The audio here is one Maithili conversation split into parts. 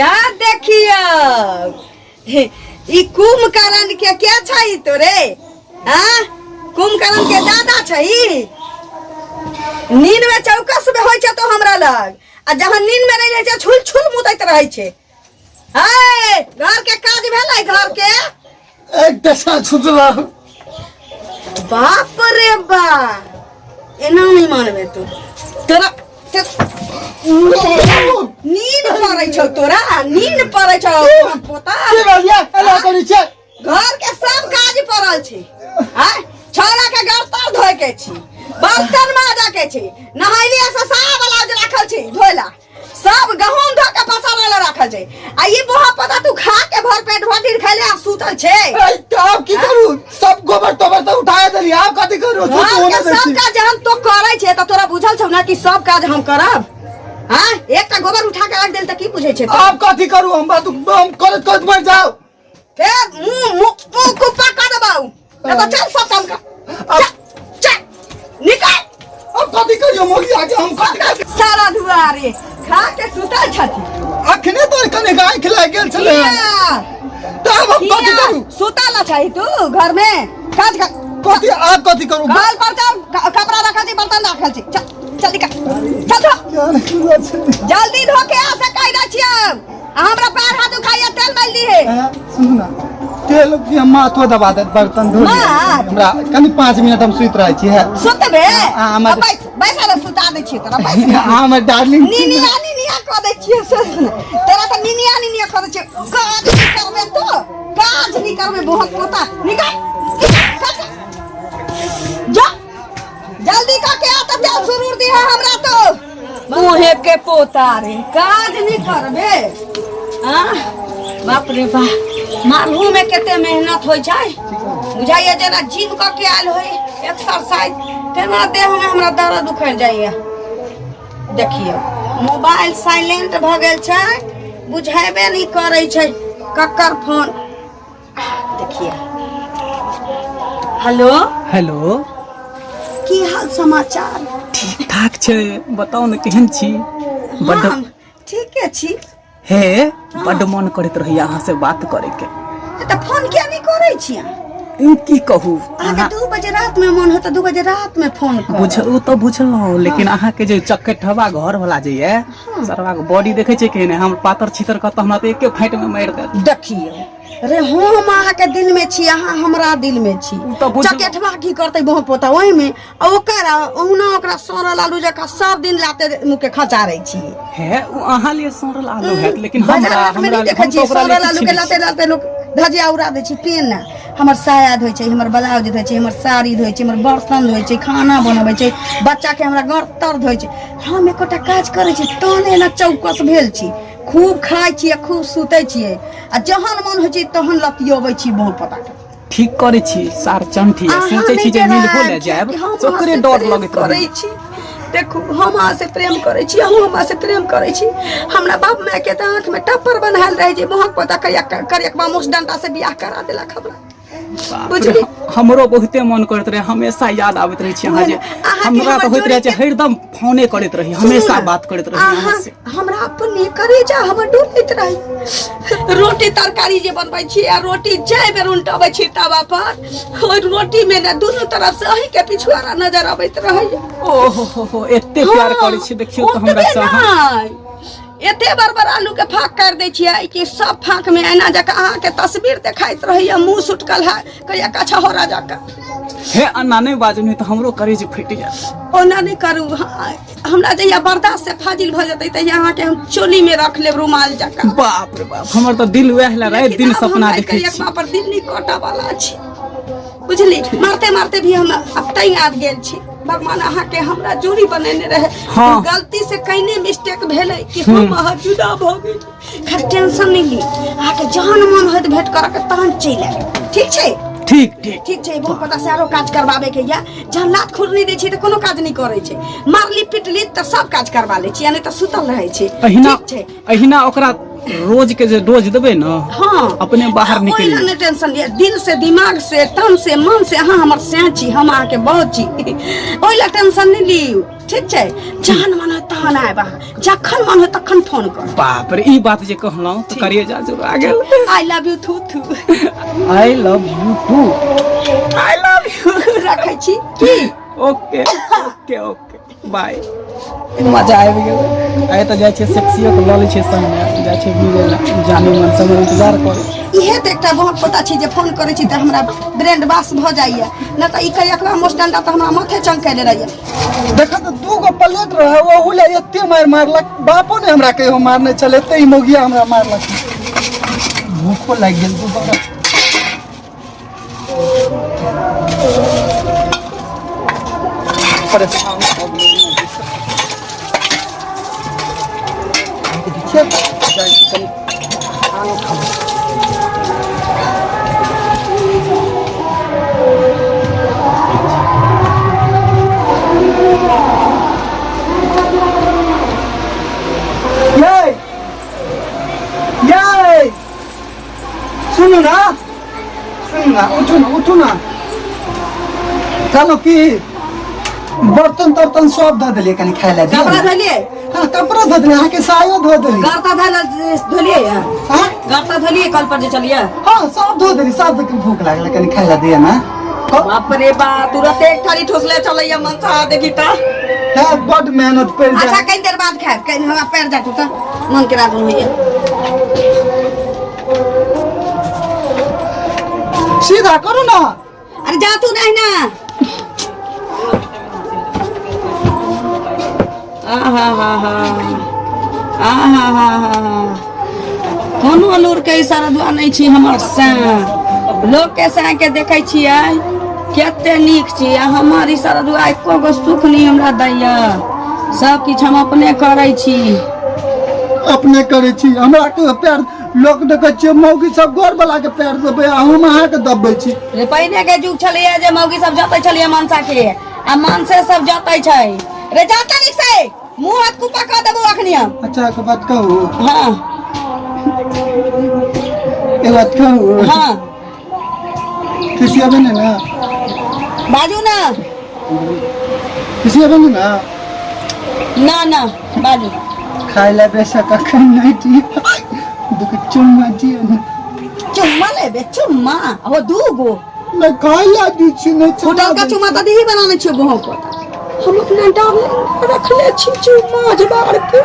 या देखियौ, ई कुंभकर्ण के के छै तोरे? हाँ, कुंभकर्ण के दादा छै। नींद में चौकस में होइ छै तो हमरा लग, आ जहाँ नींद में नहीं रहै छै छुल छुल मुतैत रहै छै। हे, घर के काज भेलै? घर के एकटा साँझ सुतलहुँ। बाप रे बा, एना नहीं मानबे तू। तोरा नींद पड़ै छौ, तोरा नींद पड़ै छौ पोता। की भेल ये? एना करै छै? घर के सब काज पड़ल छै। आय छौड़ा के घर तर धोए के छी, बर्तन माजा के छी, नहैलिया से साफ ब्लाउज राखल छी धोएला, सब गहूम धो के पसारे ला राखल छै, आ ई बोहा पता तू खा के भर पेट भर दिन खैले आ सुतल छै। ऐ, तऽ आब की करू? सब गोबर तोबर तऽ उठा देली, आब कथी करू? घर सुतू के नहि दै सब छी। काज जहन तो करै छै तऽ तोरा बुझल छौ ना कि सब काज हम करब? हाँ, एकटा गोबर उठा के रख देल तऽ की बुझै छै तू? आब कथी करू हम? बात हम करैत करैत मरि जाउ। फेर मुंह मुंह मुंह कुप्पा कर देबौ। तो चल, सब काम कर, चल चल निकल। अब कथी करियो मोगी आगे? हम कथी करियो? सारा दुआरे खा के सुतल छथि। अखने तो कने गाय खिलाय गेल छलै। किया? तब हम कथी किया? करू? सुतल छै तू घर में, काज कर। कथी, आब कथी करू? कल पर चल, कपड़ा रखल छी, बर्तन रखल छी, चल चल निकल, चल धो। यार, की बात छै? जल्दी धो के आ से कहि दै छियै, आ हमरा पैर हाथ दुखाइया, तेल मल दी है। सुनू ना, तेल की हम माथो दबा देत, बर्तन धो लिअ। माथ? हमरा कनि 5 मिनट हम सुति रहै छी है। सुतबे? हमर- बैस बैस ने, सुता दै छियै तोरा, बैस ने। हमर डार्लिंग। निनिया निनिया कऽ दै छियै से तोरा, तऽ निनिया निनिया कऽ दै छियै। काज नहि करबे तो, काज नहि करबे बहुत पोता, निकल निकल, काज कर। जा जल्दी कऽ के आ तऽ तेल सुरूर दी है हमरा तो। मुहे के पोता रे, काज नहीं करबे? आ बाप रे बाप, मारहू में कते मेहनत होइ छै, बुझाइए जेना जिम कऽ के आयल होइ, एक्सरसाइज तेना देह में हमरा दर्द उखड़ि जाइए। देखियौ, मोबाइल साइलेंट भऽ गेल छै, बुझेबे नहि करै छै ककर फोन। देखिए, हेलो। हेलो। की हाल समाचार? ठीक ठाक छै, बताउ ने केहन छी? बड्ड हम ठीके छी। हे, बड्ड मन करैत रहैया अहाँ से बात करे के। तऽ फोन किया नहि करै छी अहाँ? ई की कहू। अहाँके 2 बजे रात में मन होत, 2 बजे रात में फोन कर। बुझ ओ तऽ बुझलहुँ, लेकिन अहाँके जे चक्केठवा घर वाला जे ये सरवा के बॉडी देखै छै केहन है, हम पातर छितर कऽ हमरा तऽ एके फाइट में मारि देत। देखियौ रे, हम अहाँके दिल में छी, अहाँ हमरा दिल में छी। तऽ बुझलहुँ। चकेठवा की करतै बहु पोता ओहिमे? आ ओकर ओहुना ओकरा सड़ल आलू जकाँ सब दिन लाते मुँह के खचारै छी। हे, ओ अहाँ लिए सड़ल आलू हैत, लेकिन बाजार हमरा हाट में हमरा नहि देखै हम तऽ छियै ओकरा लिए सड़ल आलू किछु के नहि लाते लाते लोक धजिया उड़ा दै छै। पेन हमर साया धोइ छै, हमर ब्लाउज धोइ छै, हमर साड़ी धोइ छै, हमर बर्तन धोइ छै, खाना बनबै छै, बच्चा के हमरा घर तर धोइ छै। हम एकोटा काज करै छी तहन एना चौकस भेल छी? खूब खाइ छियै, खूब सुतै छियै, आ जहन मन होइ छै तहन लतियबै छी बहुत पता के। ठीक करै छी सार चंठी। अहाँ सोचै छी नहि जे मिलबो डरायब, ले जायब, कियाकि हम से ओकरे अहाँ से डर प्रेम लगैत करै रहै। छी। देखू, हम अहाँ से प्रेम करै छी, अहूँ हमरा से प्रेम करै छी। हमरा बाप माय के तऽ आँख में टप्पर बन्हायल रहै जे मोहक पोता करिया करियकबा मुस डंटा से बियाह करा देलक हमरा। बाप रे, बुझली? हमरो बहुते मन करैत रहे, हमेशा याद आबैत रहै छी अहाँ जे अहाँके हमरा हमर तऽ होइत रहै जोड़ी छै हरदम फोने करैत रही, हमेशा सुनू ने, बात करैत रही अहाँ अहाँ से। हमरा अपने करेजा हमर डोलैत रही। रोटी तरकारी जे बनबै छी आ रोटी जाहि बेर उल्टबै छी तवा पर, ओहि रोटी में ने दुनू तरफ से अही के पिछुआरा नजर अबैत रहैया। ओहो हो हो, एते प्यार करै छी देखियौ तऽ हमरा ओतबे से अहाँ। नहि, एते बड़ बड़ आलू के फाँक कर दै छियै कि सब फाँक में एना जकाँ अहाँके तस्वीर देखाइत रहैया, मुँह सुटकल है कहिया कछा हो राजा का। हे, अन्ना नहि बाजू, नहि तऽ हमरो करेज फटि जायत। ओना नहि करू। हमरा जहिया बर्दाश्त से फाजिल भऽ जेतै तहिया अहाँके हम चोली में रख लेब रुमाल जकाँ। बाप रे बाप, हमर तऽ दिल वएह ला राति लेकिन दिन आब सपना हमरा देखै एकर छी। एकमा पर दिल नहि कटऽ वाला छै, बुझली? मारते मारते भी हम अब तैं आबि गेल छी। भगवान अहाँके हमरा जोड़ी बनेने रहे। गलती से कइने मिस्टेक भेलै कि हम अहाँ जुदा भऽ गेल। खैर, टेंशन नहि ली, अहाँके जहन मन होइत भेंट करऽ के तहन चलि आयब, ठीक छै? ठीक ठीक। ठीक छै। बहुत पता से आरो काज करबाबे के या जहन लात खुरनी दै छी तऽ कोनो काज नहि करै छै। मारली पिटली तऽ सब काज करबा लै छी, आ नहि तऽ सुतल रहै छै। अहिना ठीक छै। अहिना ओकरा रोज के जे डोज देबै ने, अपने बाहर निकलि ओहि लए नहि टेंशन लिअ। दिल से, दिमाग से, तन से, मन से अहाँ हमर सैं छी, हम अहाँके बहुत छी, ओहि लए टेंशन नहि लियौ। ठीक छै, जहन मन होय तहन आयब अहाँ, जखन मन होय तखन फोन करब। बाप रे, ई बात जे कहलहुँ तऽ करेजा जुड़ा गेल। I love you थू थू। I love you too. I love you. रखै छी की? ओके ओके ओके, बाय। मजा आबि गेल। आइ तऽ जाइ छियै सेक्सियो के लऽ लै छियै संगमे, जाइ छियै मिलै लए। जानी मन से हमर इंतजार करै छै। इहे तऽ एकटा बहुत पता छै जे फोन करै छी तऽ हमरा ब्रेंड वाश भऽ जाइए, नहि तऽ ई करियकवा मोस्टंडा तऽ हमरा माथे चमकेने रहैए। देख तऽ दू गो प्लेट रहे, ओहू ले एते मारि मारलक। बापो ने हमरा कहियो मारने छल, एते ई मौगिया हमरा मारलक। भूखो लागि गेल दुबारा। परेशान भऽ गेलहुँ। देखिए, जाइ छी कनि खानो खाबै। यै यै, सुनू ना, सुनू ना, उठू ना, उठू ना। कहलहुँ की, बर्तन तर्तन सब धो देलियै, कनि खाय लए दियौ कपड़ा ने। धोलियै? हाँ, कपड़ा धो देलियै, अहाँके सायो धो देलियै। गर्ता धोलियै? हाँ? गर्ता धोलियै कल पर जे चलियै? हाँ, सब धो देलियै सब। धो के भूख लागल, कनि खाय लए दिअ ना। बाप रे बाप, तुरंत एक थाली ठोसले चलैया मनसा, देखी तऽ। है, बड मेहनत पड़ि अच्छा जाय। कनि देर बाद खायब, कनि हमरा पैर जातू तऽ मन केना दुन होइया। सीधा करू ना। अरे जा तू नहीं ना। आहा हा हा आहा हा हा हा, कोनो लूर के इशारा दुआ नहीं छी हमर से। लोक के सैं के देखै छियै कते नीक छी, आ हमर इशारा दुआ एको गो सुख नहीं हमरा दैया। सब किछु हम अपने करै छी। अपने करै छी, हमरा के प्यार लोक देखै छियै, मौगी सब घर वाला के पैर दबै आ हम अहाँके दबबै छी। रे, पहिने के युग छलैया जे मौगी सब जतै छलैया मनसा के, आ मनसे सब जतै छै। रे जा तनिक से मुंह हाथ कुपा कऽ देबौ अखनी हम। अच्छा, एक बात कहू? हाँ। एक बात कहू? हाँ। खिसियाबे ने ना? बाजू ना। खिसियाबे ने ना? ना ना, बाजू। खाय ला बेसा कखन नहीं ठीक, दुख चुम्मा दियो ने। चुम्मा लेबे? चुम्मा हो दू गो मैं खाय ला दी छी ने। होटल का चुम्मा तऽ दीही बनाने छियो बहु को। हम अपना डार्लिंग रखले छी चुम्मा जबार के,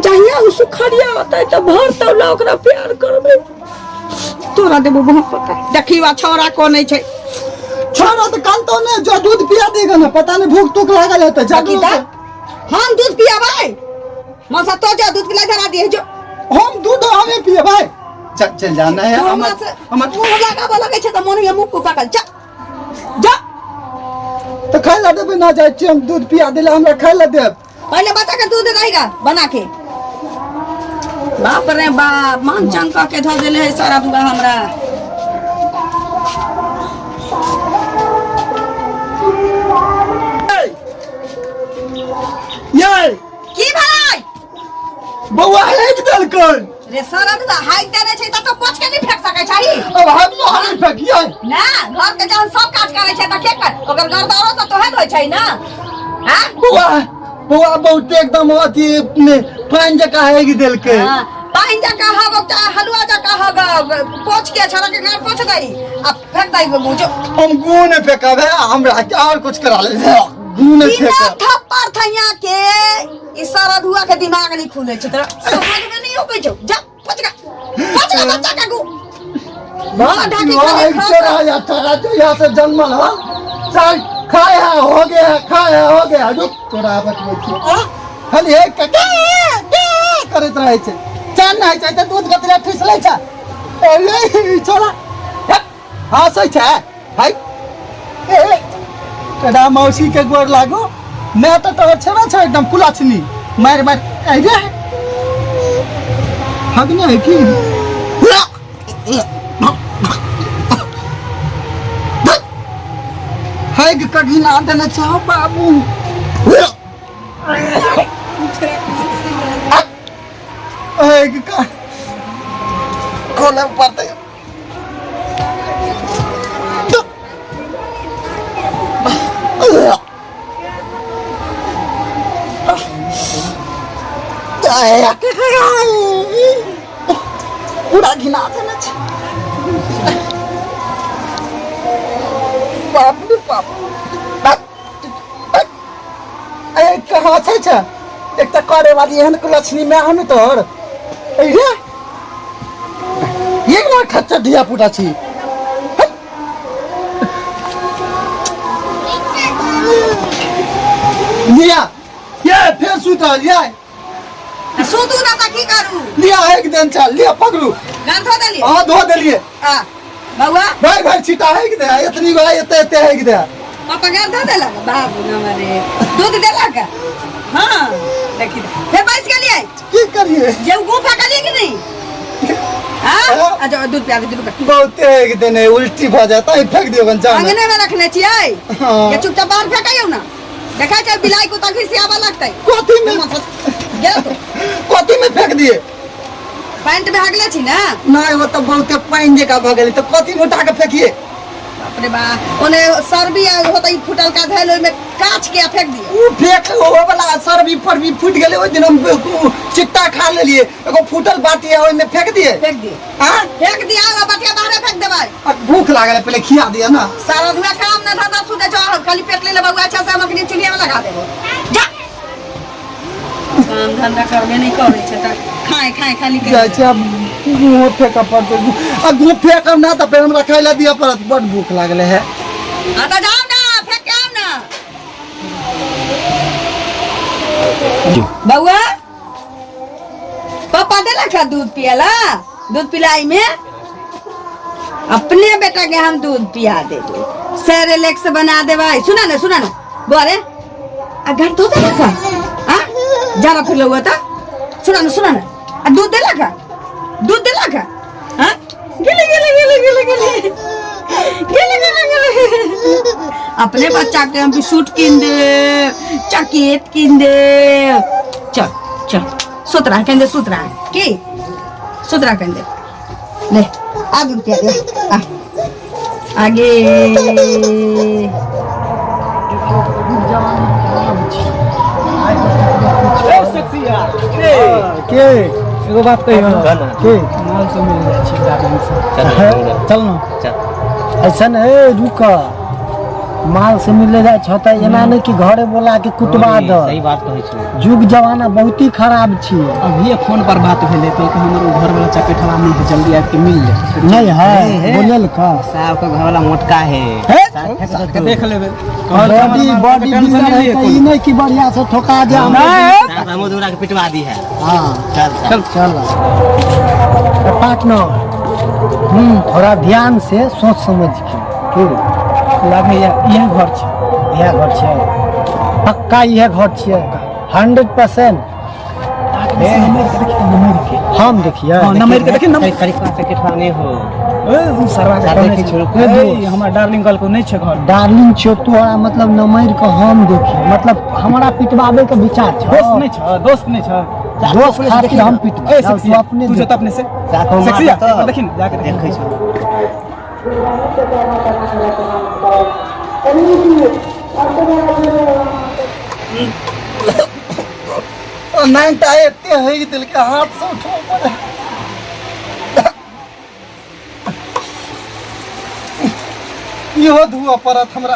जहिया उ सुखरिया होतै तऽ भर तौला ओकरा प्यार करबै। तोरा देबो बहुत पता। देखी वा छौड़ा कोन छै। छोड़ा तो कल तो ने जो दूध पिया देगा ना, पता नहीं भूख तुख लागल है तो जागलो। की हम दूध पियाबै? मनसा तो जा दूध पिला धरा दिए जो। हम दूध हमें पिए भाई, चल चल जाना है। तू हमर हमरा से हमर मुंह लगाबऽ लगै छै तऽ मोन होइया मुँह को पकड़ जा जा। तो खाय ला देबै ना? जाइ छी हम दूध पिया देला, हमरा खाय ला देब। पहले बच्चा के दूध रहेगा बना के। बाप रे बाप, मन चंग के धो देले है सारा दुआ हमरा। ये की भेलै? बौआ हेक देलकन। रे सारा दुआ हाइक देने छै तऽ तो पोछ के नहीं फेंक सकै छही? अब हम हम फेकिए ना, घर के जहन सब काज करै छै तऽ के कर? ओकर घरदारो तऽ तोहे होइ छै ना। हाँ? बौआ बौआ बहुत एकदम अथी ने पानि जकाँ हेक देलकै। हाँ, पानि जकाँ हगो चाहे हलुआ जकाँ हगो, पोछ के छड़ा के घर पोछ दही आ फेंक दही मुँह जो। हम गू ने फेंकब है, हमरा और कुछ करा ले, गू ने बिना फेंकब। थप्पड़ थैया के ई सारा धुआ के दिमाग नहीं खुले छै, तोरा समझ में नहीं अबै छौ। जा पोछ के, पोछ के बच्चा के गु बड़ा ढाकी खाली एक खा चोरा या तारा जो यहाँ से जन्मल हो चल खाए है हो गया, खाए है हो गया। रुक, तोरा बतबै छियौ। खाली हे के के के करैत रहै छै, चैन नहि छै तऽ दूध कतरा ठुसि लै छै। अरे ई छोरा हँसै छै है। ए कदा मौसी के गोर लागू, मैं तऽ तोहर छेबे छौ एकदम कुलछनी मारि मारि अरे हगने है की हैग कघिना देने छौ बाबू। हैग का खोले पड़तै। पूरा घिना देने छै। बाप रे बाप। बाप, बाप। ए कहाँ छै छै एक तऽ करे वाली एहन लक्ष्मी माय हो ने तोहर। ए रे ये ना खच्चर धिया पुता छी। लिया ये फेर सुतल ये। सुतू ना तऽ की करू? लिया एक दिन चल लिया पकड़ू। गान धो देलियै? हाँ धो देलियै। आ बौआ भाई भाई छिटा है कि दे एतनी भाई एते एते है कि दे। पापा गान धो देलक? बाबू न मरे दूध देलक? हाँ देखी फेर बैस गेलियै। की करिए? जे गु फेकलियै कि नहीं? हाँ आ जाओ दूध पिया दे, दूध पिया। बहुते एक दिन है, उल्टी भऽ जाता है फेंक दियौ कन जान। अंगने में रखने छियै। हाँ। ये चुपचाप बाहर फेंकइयौ ना, देखै छै बिलाई कुत्ता घिसियाबऽ लगतै। कथी में? गेल तो। कथी में फेंक दिए? पैंट में हगले छी ना? नहीं वो तो बहुते पानि जकाँ भऽ गेलै तऽ कथी में उठा के फेंकिए? बाप रे बा, ओने सर्बी आ होतै फुटल का धैल ओइमे काच के आ फेंक दिए। उ फेंक ओ वाला सर्बी फरबी फूटि गेलै ओहि दिन हम चिट्टा खा लेलिए एगो फूटल बाटी है ओहिमे फेंक दिए। फेंक दिए। हाँ? फेंक दिया ओ बाटिया बाहरे फेंक देबै। आ भूख लागल है पहले खिया दिया ना। सारा दिन काम ना धंधा सुते छौ खाली पेट ले लेबै अच्छा से हम अखनी चुल्हिया में लगा देबो। जा काम धंधा करबे नहीं करै छै तऽ खाए खाए खाली के जाइ छै आब मुँह फेंकऽ पड़तै। आ मुँह फेंकब ना तऽ फेर हमरा खाय लए दिअ पड़त, बड भूख लागलै है। हाँ तऽ जाउ ना फेंक के आउ ना। बौआ पापा देलक है दूध पियला? दूध पिलाई में अपने बेटा के हम दूध पिया देबे, सेरेलेक्स बना देबै। सुना ना सुना ना बौआ रे, आ घर धो देलक है? आ जरा फिर लहुआ त सुना ना सुना ना, आ दूध देलक है? दूध देलक है? हाँ गेले गेले गेले गेले गेले गेले गेले गेले। अपने बच्चा के हम बिस्कुट कीन दे, चॉकलेट कीन दे। चल चल सुत रहा कहते, सुत रहा की सुत रहा कहते। ले आ दूध पिया दे आ आगे। के एगो बात कहियो के माल से मिल जाइ छै गार्डन से। चल ना ऐसा है रुक, माल से मिले जाए छौ तऽ एना नहीं कि घरे बोला के कुटवा द। सही बात कहै छी, जुग जमाना बहुत ही खराब छी। अभी फोन पर बात भेलै कहलकै हमर घर वाला चकेठवा नहीं है, जल्दी आबि के मिल ले। नहीं है बोलल का साहब के घर वाला मोटका है। के देख लेबै बॉडी बॉडी बिल्डर है तऽ ई नहीं कि बढ़िया से ठोका दे हमरा। साहब हमो दूरा के पिटवा दी है। हाँ चल चल चल पार्टनर, थोड़ा ध्यान से सोच समझ के की लागैया इएह घर छै। इएह घर छै पक्का, इएह घर छियै 100%। हम देखिए हाँ, नमैर के देखी, नमैर। करिकवा चकेठवा नहीं हो। ए, उ सरवा के सारे कहने के छै। छोड़ू। ए, हमर डार्लिंग कहलको नहि छै घर। डार्लिंग छियो तोरा मतलब नमैर के हम देखिए मतलब हमरा पिटवाबे के विचार छै। दोस्त नहि छ, दोस्त नहि छ। दोस्त खातिर हम पिटबै। ए, तू सेक्सी, अपने तू देख। जो अपने से। साथ में सेक्सी, मार एक बार देखी ने, जाके देखी। देखै छौ। नाइनटा एते है दिल के हाथ से उठो पड़े। इहो धुआ पड़त हमरा,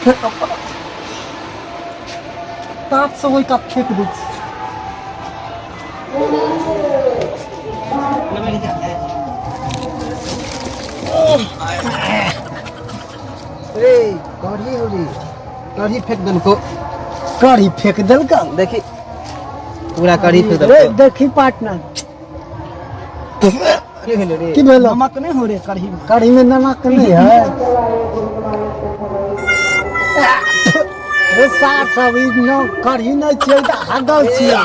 फेंकऽ पड़त ताप से ओहि कात फेंक दै छी। रे कढ़ी हो रे, कढ़ी फेंक देलको। कढ़ी फेंक देलका? देखी पूरा कढ़ी फेंक रे देलको। देखी पार्टनर की भेलो रे? की भेलो? नमक नहीं हो रे कढ़ी में। कढ़ी में नमक नहीं है रे। सार सब ई न कढ़ी नहीं छियै तऽ हगल छियै।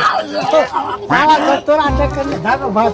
सारा सब तोरा चक्कर में धागो भात।